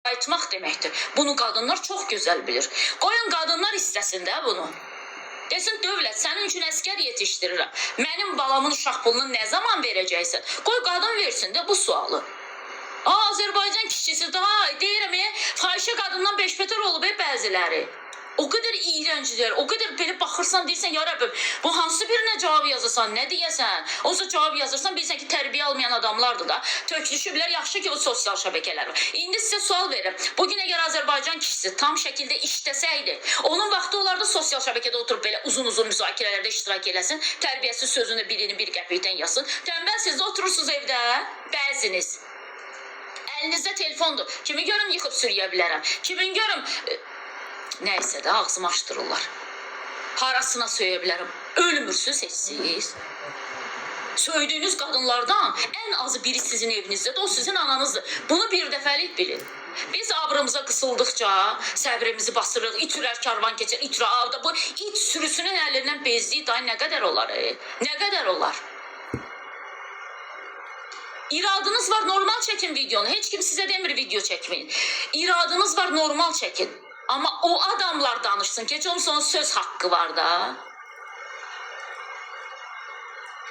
Qayıtmaq deməkdir. Bunu qadınlar çox gözəl bilir. Qoyun qadınlar istəsin də bunu. Desin dövlət, sənin üçün əskər yetişdirirəm. Mənim balamın uşaq pulunu nə zaman verəcəksən? Qoy qadın versin də bu sualı. Aa, Azərbaycan kişisi daha deyirəm, fahişə qadından beş betər olub bəziləri. O qədər iyrəncdir, o qədər belə baxırsan, deyirsən, ya Rəbbim, bu hansı birinə cavab yazasan, nə deyəsən? Onsuz cavab yazırsan, bilirsən ki, tərbiyə almayan adamlardır da. Tökülüşüblər, yaxşı ki, o sosial şəbəkələr var. İndi sizə sual verirəm. Bugün əgər Azərbaycan kişisi tam şəkildə işləsəydi, onun vaxtı olardı sosial şəbəkədə oturub belə uzun-uzun müzakirələrdə iştirak eləsin, tərbiyəsiz sözünü birini bir qəpikdən yazsın. Tənbəl siz də oturursunuz evdə, bəziniz. Əlinizdə telefondur. Kimi görüm yıxıb sürüyə bilərəm. Kimin görüm nəysə də ağzımı açdırırlar. Harasına söyə bilərəm. Ölmürsünüz heç siz. Söydüyünüz qadınlardan ən azı biri sizin evinizdədir, o sizin ananızdır. Bunu bir dəfəlik bilin. Biz abrımıza qısıldıqca səbrimizi basırıq, it ürər karvan keçər, it ürər avda. Bu it sürüsünün əlindən bezdiyi day nə qədər olar? Nə qədər olar? İradınız var, normal çəkin videonu. Heç kim sizə demir video çəkməyin. İradınız var, normal çəkin. Amma o adamlar danışsın. Heç olmasa onun söz haqqı var da.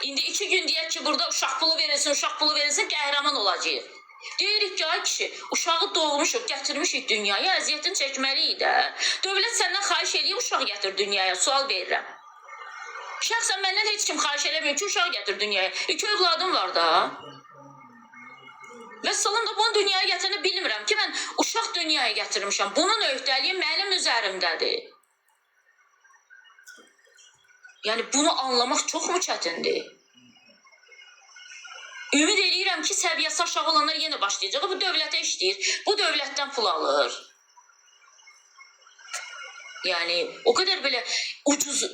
İndi 2 gün deyək ki, burada uşaq pulu verilsin, uşaq pulu verilsin, qəhrəman olacağıq. Deyirik ki, ay kişi, uşağı doğmuşuq, gətirmişik dünyaya, əziyyətini çəkməliyik də. Dövlət səndən xahiş eləyib uşaq gətir dünyaya, sual verirəm. Şəxsən məndən heç kim xahiş eləmir ki, uşaq gətir dünyaya. 2 övladım var da. Və salam da bunu dünyaya gətirəni bilmirəm ki, mən uşaq dünyaya gətirmişəm. Bunun öhdəliyi mənim üzərimdədir. Yəni bunu anlamaq çoxmu çətindir? Ümid eləyirəm ki, səviyyəsi aşağı olanlar yenə başlayacaq. Bu dövlətə işləyir. Bu dövlətdən pul alır. Yəni o qədər belə ucuz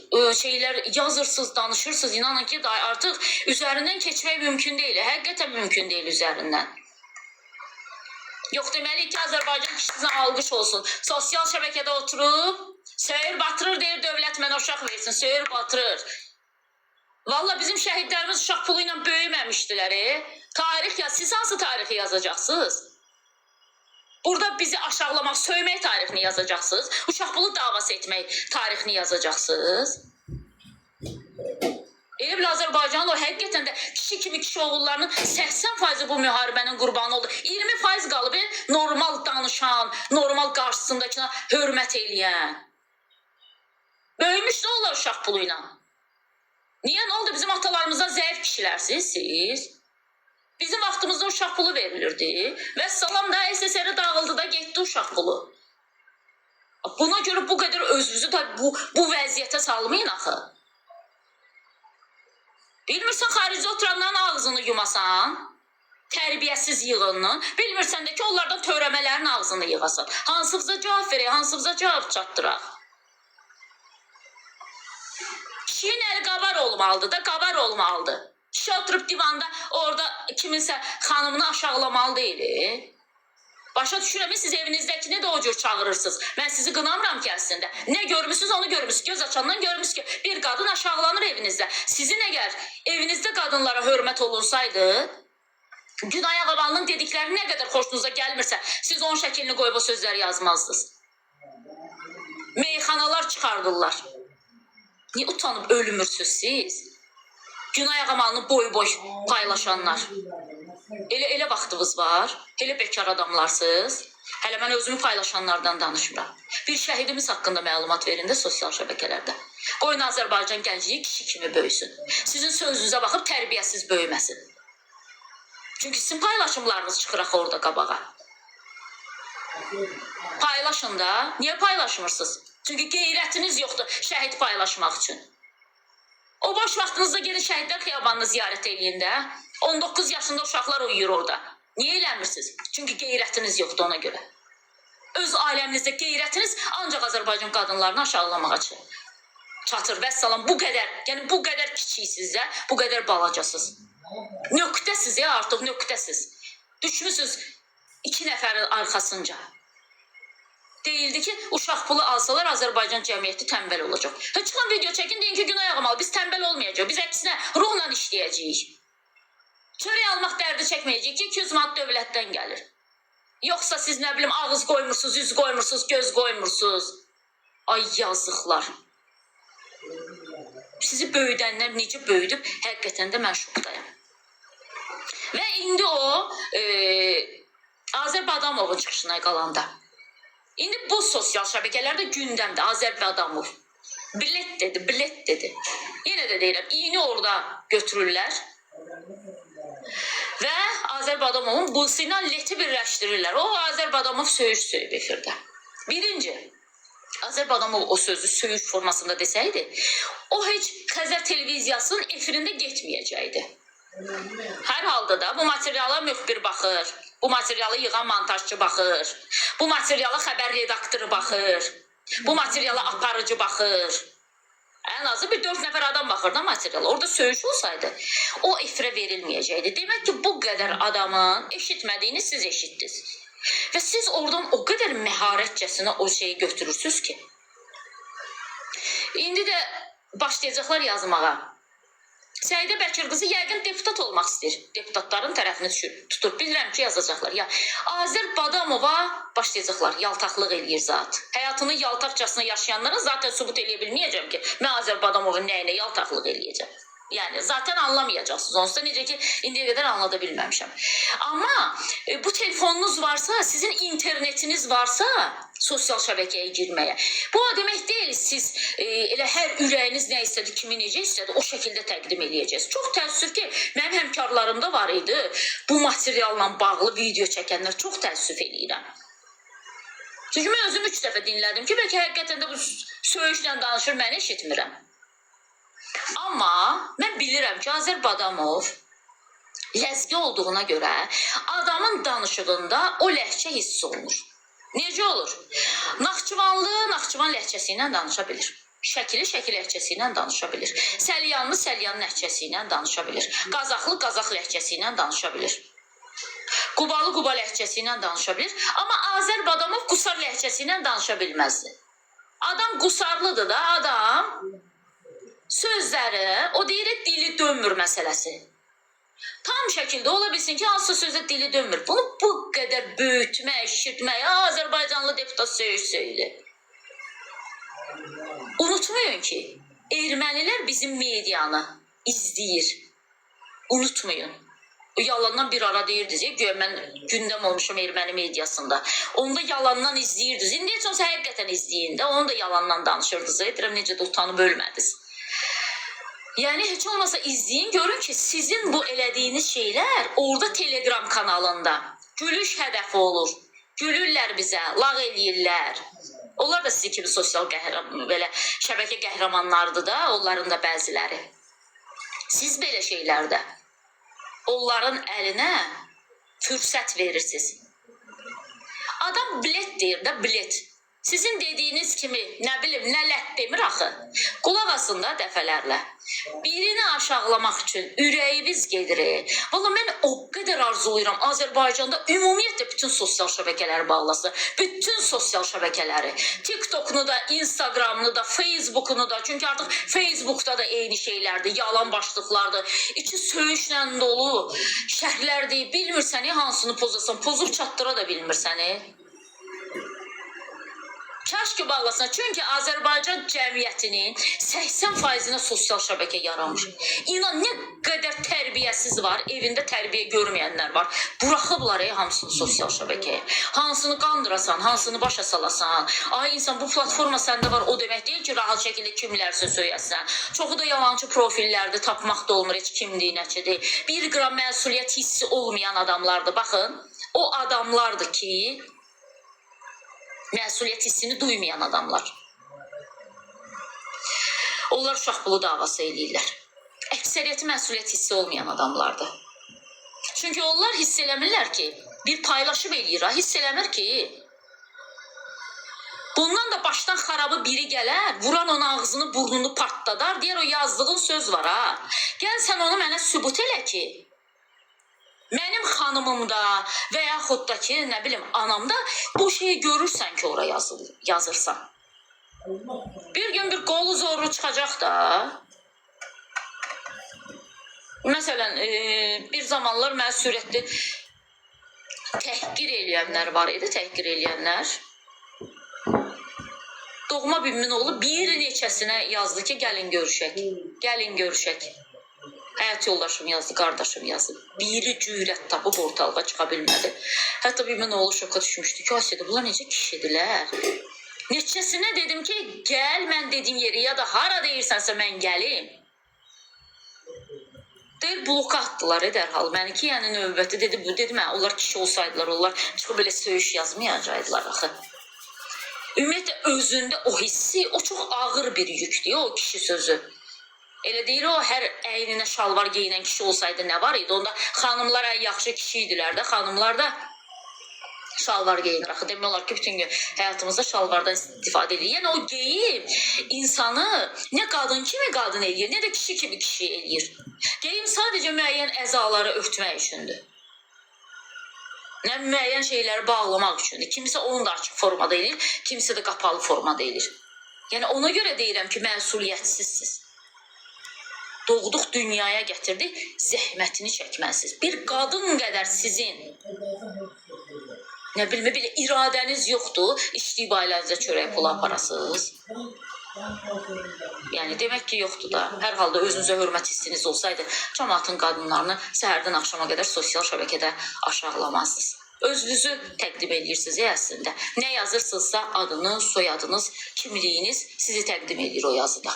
şeylər yazırsınız, danışırsınız, inanın ki, daha artıq üzərindən keçmək mümkün deyil. Həqiqətən mümkün deyil üzərindən. Yox, deməli ki, Azərbaycan kişisinə alqış olsun. Sosial şəbəkədə oturub, söyür batırır, deyir dövlət mənə uşaq versin, söyür batırır. Valla bizim şəhidlərimiz uşaq pulu ilə böyüməmişdilər. Tarix yaz, siz hansı tarixi yazacaqsınız? Burada bizi aşağılamaq, söymək tarixini yazacaqsınız. Uşaq pulu davası etmək tarixini yazacaqsınız. Elə bil Azərbaycanın o həqiqətən də kişi kimi kişi oğullarının 80% bu müharibənin qurbanı oldu. 20% qalıb normal danışan, normal qarşısındakına hörmət eləyən. Böyümüş də onlar uşaq pulu ilə. Niyə? Nə oldu? Bizim atalarımızdan zəif kişilərsiniz siz. Bizim vaxtımızda uşaq pulu verilirdi. Və salam da SSR dağıldı da getdi uşaq pulu. Buna görə bu qədər özünüzü də bu vəziyyətə salmayın axı. Bilmirsən xaricdə oturanların ağzını yumasan, tərbiyəsiz yığınını, bilmirsən də ki, onlardan törəmələrin ağzını yığasan. Hansımıza cavab verək, hansımıza cavab çatdıraq. Kişinin əli qabar olmalıdır da, qabar olmalıdır. Kişi oturub divanda orada kiminsə xanımını aşağılamalı deyil. Başa düşürəm, siz evinizdəkini də o cür çağırırsınız. Mən sizi qınamıram ki əslində. Nə görmüsünüz onu görmüsünüz. Göz açandan görmüsünüz ki, bir qadın aşağılanır evinizdə. Sizin əgər evinizdə qadınlara hörmət olunsaydı, Günay Ağabalının dedikləri nə qədər xoşunuza gəlmirsə, siz onun şəklini qoyub o sözləri yazmazdınız. Meyxanalar çıxardırlar. Niyə utanıb ölmürsünüz siz? Günay Ağamalını boy-boy paylaşanlar. Elə vaxtınız var. Elə bekar adamlarsınız. Hələ mən özümü paylaşanlardan danışmıram. Bir şəhidimiz haqqında məlumat verin də sosial şəbəkələrdə. Qoyun Azərbaycan gəncliyi kişi kimi böyüsün. Sizin sözünüzə baxıb tərbiyəsiz böyüməsin. Çünki sizin paylaşımlarınız çıxır axı orada qabağa. Paylaşın da. Niyə paylaşmırsınız? Çünki qeyrətiniz yoxdur şəhid paylaşmaq üçün. O boş vaxtınızda gedin şəhidlər xiyabanını ziyarət eləyin də. 19 yaşında uşaqlar uyuyur orada. Niyə eləmirsiniz? Çünki qeyrətiniz yoxdur ona görə. Öz aləminizdə qeyrətiniz ancaq Azərbaycan qadınlarını aşağılamağa çatır. Vəssalam, bu qədər, yəni bu qədər kiçiksiniz də, bu qədər balacasınız. Nöqtəsiz ya artıq nöqtəsiz. Düşmüsünüz 2 nəfərin arxasınca. Deyildi ki, uşaq pulu alsalar Azərbaycan cəmiyyəti tənbəl olacaq. Ha, çıxın video çəkin, deyin ki, Günay Ağamalı, biz tənbəl olmayacağıq. Biz əksinə ruhla işləyəcəyik. Çörək almaq dərdi çəkməyəcəyik ki, 200 manat dövlətdən gəlir. Yoxsa siz nə bilim ağız qoymursunuz, üz qoymursunuz, göz qoymursunuz. Ay yazıqlar. Sizi böyüdənlər necə böyüdüb, həqiqətən də mən şokdayam. Və indi o Azər Badamovun çıxışına qalanda. İndi bu sosial şəbəkələrdə gündəmdə Azər Badamov. Bilet dedi, bilet dedi. Yenə də deyirəm, iyini orada götürürlər. Və Azər Badamovun busu ilə leti birləşdirirlər. O Azər Badamov söyüş söyüb efirdə. Birinci, Azər Badamov o sözü söyüş formasında desəydi, o heç Xəzər televiziyasının efirində getməyəcəkdi. Hər halda da bu materiala müxbir baxır, bu materialı yığan montajçı baxır, bu materiala xəbər redaktoru baxır, bu materiala aparıcı baxır. Ən azı bir 4 nəfər adam baxır da materiala. Orada söyüş olsaydı o efirə verilməyəcəkdi. Demək ki, bu qədər adamın eşitmədiyini siz eşitdiniz. Və siz oradan o qədər məharətcəsinə o şeyi götürürsüz ki. İndi də başlayacaqlar yazmağa. Səidə Bəkir qızı yəqin deputat olmaq istəyir. Deputatların tərəfini düşür, tutur. Bilirəm ki, yazacaqlar. Ya Azər Badamova başlayacaqlar. Yaltaqlıq eləyir zat. Həyatını yaltaqcasına yaşayanlara zaten sübut eləyə bilməyəcəm ki, mən Azər Badamovun nəyinə yaltaqlıq eləyəcəm. Yəni zaten anlamayacaqsınız. Onsuz da necə ki indiyə qədər anlada bilməmişəm. Amma bu telefonunuz varsa, sizin internetiniz varsa sosial şəbəkəyə girməyə. Bu o demək deyil siz elə hər ürəyiniz nə istədi, kimi necə istədi, o şəkildə təqdim eləyəcəksiniz. Çox təəssüf ki, mənim həmkarlarımda var idi bu materialla bağlı video çəkənlər. Çox təəssüf eləyirəm. Çünki mən özüm 3 dəfə dinlədim ki, bəlkə həqiqətən də bu söyüşlə danışır, mən eşitmirəm. Amma mən bilirəm ki, Azər Badamov ləzgi olduğuna görə adamın danışığında o ləhcə hiss olunur. Necə olur? Naxçıvanlı Naxçıvan ləhcəsi ilə danışa bilir. Şəkili Şəki ləhcəsi ilə danışa bilir. Səlyanlı Səlyan ləhcəsi ilə danışa bilir. Qazaxlı Qazax ləhcəsi ilə danışa bilir. Qubalı Quba ləhcəsi ilə danışa bilir. Amma Azər Badamov Qusar ləhcəsi ilə danışa bilməzdi. Adam qusarlıdır da, adam sözləri, o deyir dili dönmür məsələsi. Tam şəkildə ola bilsin ki, hansısa sözə dili dönmür. Bunu bu qədər böyütmək, şişirtmək, Azərbaycanlı deputat söyüş söylü. Unutmayın ki, ermənilər bizim medianı izləyir. Unutmayın. O yalandan bir ara deyirdiniz, güya mən gündəm olmuşum erməni mediasında. Onu da yalandan izləyirdiniz. İndi heç olmasa həqiqətən izləyin də, onu da yalandan danışırdınız. Deyirəm necə də utanıb ölmədiniz. Yəni heç olmasa izləyin, görün ki, sizin bu elədiyiniz şeylər orada Telegram kanalında gülüş hədəfi olur. Gülürlər bizə, lağ eləyirlər. Onlar da sizin kimi sosial qəhrəman, belə şəbəkə qəhrəmanlardır da, onların da bəziləri. Siz belə şeylərdə onların əlinə fürsət verirsiniz. Adam bilet deyir də, bilet. Sizin dediyiniz kimi, nə bilim, nə lət demir axı. Qulaq asın da dəfələrlə. Birini aşağılamaq üçün ürəyiniz gedir. Valla mən o qədər arzulayıram Azərbaycanda ümumiyyətlə bütün sosial şəbəkələri bağlasın. Bütün sosial şəbəkələri. TikTok'unu da, Instagram'ını da, Facebook'unu da. Çünki artıq Facebook'da da eyni şeylərdir, yalan başlıqlardır. İçi söyüşlə dolu şərhlərdir. Bilmirsən hansını pozasan, pozub çatdıra da bilmirsən. Kaş ki bağlasın. Çünki Azərbaycan cəmiyyətinin 80%-nə sosial şəbəkə yaranmış. İnan nə qədər tərbiyəsiz var, evində tərbiyə görməyənlər var. Buraxıblar hamısını sosial şəbəkəyə. Hansını qandırasan, hansını başa salasan. Ay insan bu platforma səndə var, o demək deyil ki, rahat şəkildə kimlərsə söyəsən. Çoxu da yalançı profillərdir, tapmaq da olmur heç kimdir, nəçidir. Bir qram məsuliyyət hissi olmayan adamlardır. Baxın, o adamlardır ki, məsuliyyət hissini duymayan adamlar. Onlar uşaq pulu davası eləyirlər. Əksəriyyəti məsuliyyət hissi olmayan adamlardır. Çünki onlar hiss eləmirlər ki, bir paylaşım eləyir, ha, hiss eləmir ki, bundan da başdan xarabı biri gələr, vuran onun ağzını, burnunu partladar, deyər o yazdığın söz var ha. Gəl sən onu mənə sübut elə ki, mənim xanımımda və yaxud da ki, nə bilim, anamda bu şeyi görürsən ki, ora yazırsan. Bir gün bir qolu zorlu çıxacaq da. Məsələn, bir zamanlar mən sürətli Təhqir eləyənlər var idi, təhqir eləyənlər. Doğma bibimin oğlu bir neçəsinə yazdı ki, gəlin görüşək. Gəlin görüşək. Həyat yoldaşım yazdı, qardaşım yazdı. Biri cürət tapıb ortalığa çıxa bilmədi. Hətta bibimin oğlu şoka düşmüşdü ki, Asiya, bunlar necə kişidirlər? Neçəsinə dedim ki, gəl mən dediyim yeri ya da hara deyirsənsə mən gəlim. Deyir bloka atdılar dərhal məni ki, yəni növbəti dedi bu dedi mən onlar kişi olsaydılar onlar çıxıb belə söyüş yazmayacaqdılar axı. Ümumiyyətlə özündə o hissi, o çox ağır bir yükdür o kişi sözü. Elə deyir o hər əyninə şalvar geyinən kişi olsaydı nə var idi? Onda xanımlar ən yaxşı kişi idilər də, xanımlar da şalvar geyinir axı. Demək olar ki, bütün gün həyatımızda şalvardan istifadə edirik. Yəni o geyim insanı nə qadın kimi qadın eləyir, nə də kişi kimi kişi eləyir. Geyim sadəcə müəyyən əzaları örtmək üçündür. Nə müəyyən şeyləri bağlamaq üçündür. Kimsə onu da açıq formada eləyir, kimsə də qapalı formada eləyir. Yəni ona görə deyirəm ki, məsuliyyətsizsiz. Doğduq dünyaya gətirdik, zəhmətini çəkməsiz. Bir qadın qədər sizin nə bilim belə iradəniz yoxdur, işləyib ailənizə çörək pulu aparasınız. Yəni demək ki, yoxdur da. Hər halda özünüzə hörmət hissiniz olsaydı, camaatın qadınlarını səhərdən axşama qədər sosial şəbəkədə aşağılamazdınız. Özünüzü təqdim edirsiniz əslində. Nə yazırsınızsa adınız, soyadınız, kimliyiniz sizi təqdim edir o yazıda.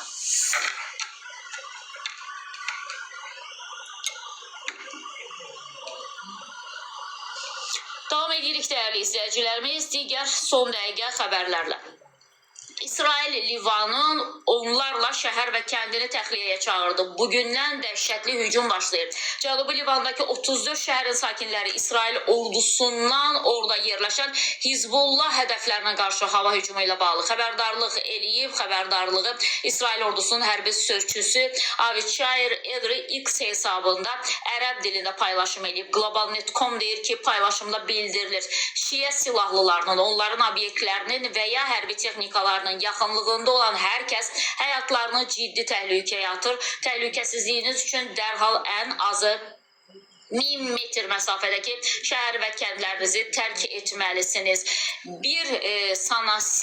Davam edirik dəyərli izləyicilərimiz digər son dəqiqə xəbərlərlə. İsrail Livanın onlarla şəhər və kəndini təxliyəyə çağırdı. Bugündən dəhşətli hücum başlayır. Cənubi Livandakı 34 şəhərin sakinləri İsrail ordusundan orada yerləşən Hizbullah hədəflərinə qarşı hava hücumu ilə bağlı xəbərdarlıq eləyib. Xəbərdarlığı İsrail ordusunun hərbi sözçüsü Avichai Edri X hesabında ərəb dilində paylaşım eləyib. Globalnet.com deyir ki, paylaşımda bildirilir. Şiə silahlılarının, onların obyektlərinin və ya hərbi texnikalarının yaxınlığında olan hər kəs həyatlarını ciddi təhlükəyə atır. Təhlükəsizliyiniz üçün dərhal ən azı 1000 metr məsafədəki şəhər və kəndlərinizi tərk etməlisiniz. Bir sanasi